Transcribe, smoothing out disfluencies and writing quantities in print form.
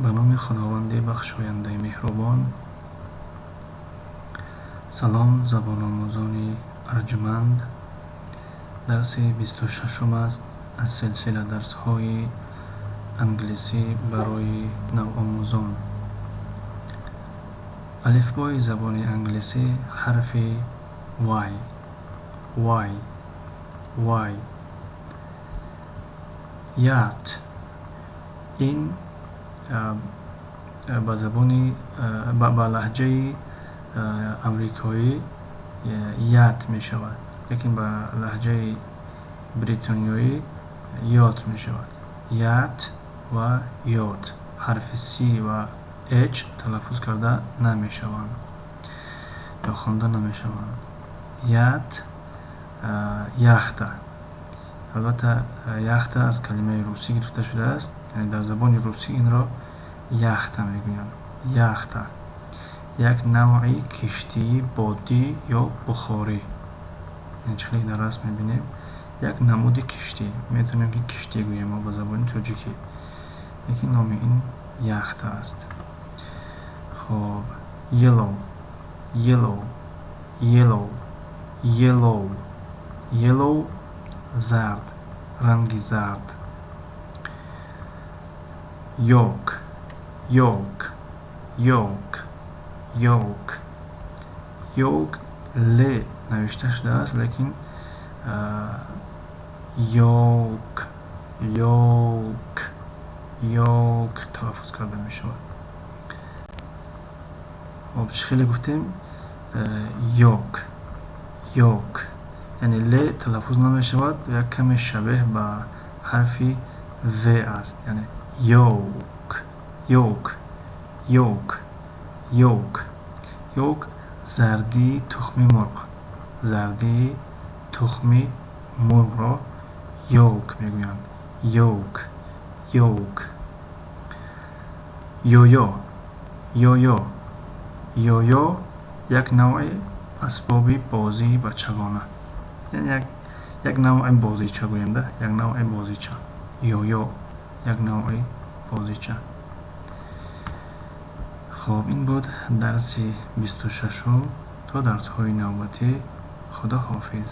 Ба номи Худованди бахшояндаи меҳрубон. Салом, забономӯзони арҷманд. Дарси 26-ум аст аз силсила дарсҳои англисӣ барои навомӯзон. Алифбои забони англисӣ, ҳарфи Y, Y, Y. Yacht ин ба забони, ба лаҳҷаи амрикоӣ ят мешавад, лекин ба лаҳҷаи бритониёӣ ёт мешавад. Yacht ва yacht, ҳарфи C ва H талаффуз карда намешаванд ё хонда намешаванд. Yacht, яхта. Албатта, яхта аз калимаи русӣ гирифта шудааст, яъне дар забони русӣ инро яхта мегӯянд. Яхта як навъи киштии бодӣ ё бухорӣ. Чӣ хеле дар расм мебинем, як намуди киштӣ, метавонем ки киштӣ гӯем мо ба забони тоҷикӣ, лекин номи ин яхта аст. Хоб, yellow, yellow, yellow, yellow, yellow, зард, ранги зард. Yolk, yolk, yolk, yolk, yolk. Л навишта шудааст, лекин yolk, yolk, yolk талаффуз карда мешавад. Хоб, чӣ хеле гуфтем? Yolk, yolk, яъне л талаффуз намешавад, як каме шабеҳ ба ҳарфи в аст, яъне yolk, yolk, yolk, yolk, yolk, зардии тухми мурғ. Зардии тухми мурғро yolk мегӯянд. Yolk, yolk. Yo-yo, yo-yo, yo-yo, як навъи асбоби бозии бачагона, яъне як навъи бозича гӯем да, як навъи бозича. Йо-йо як навъи бозича. Хоб, ин буд дарси 26-ум. То дарсҳои навбатӣ, худо ҳофиз.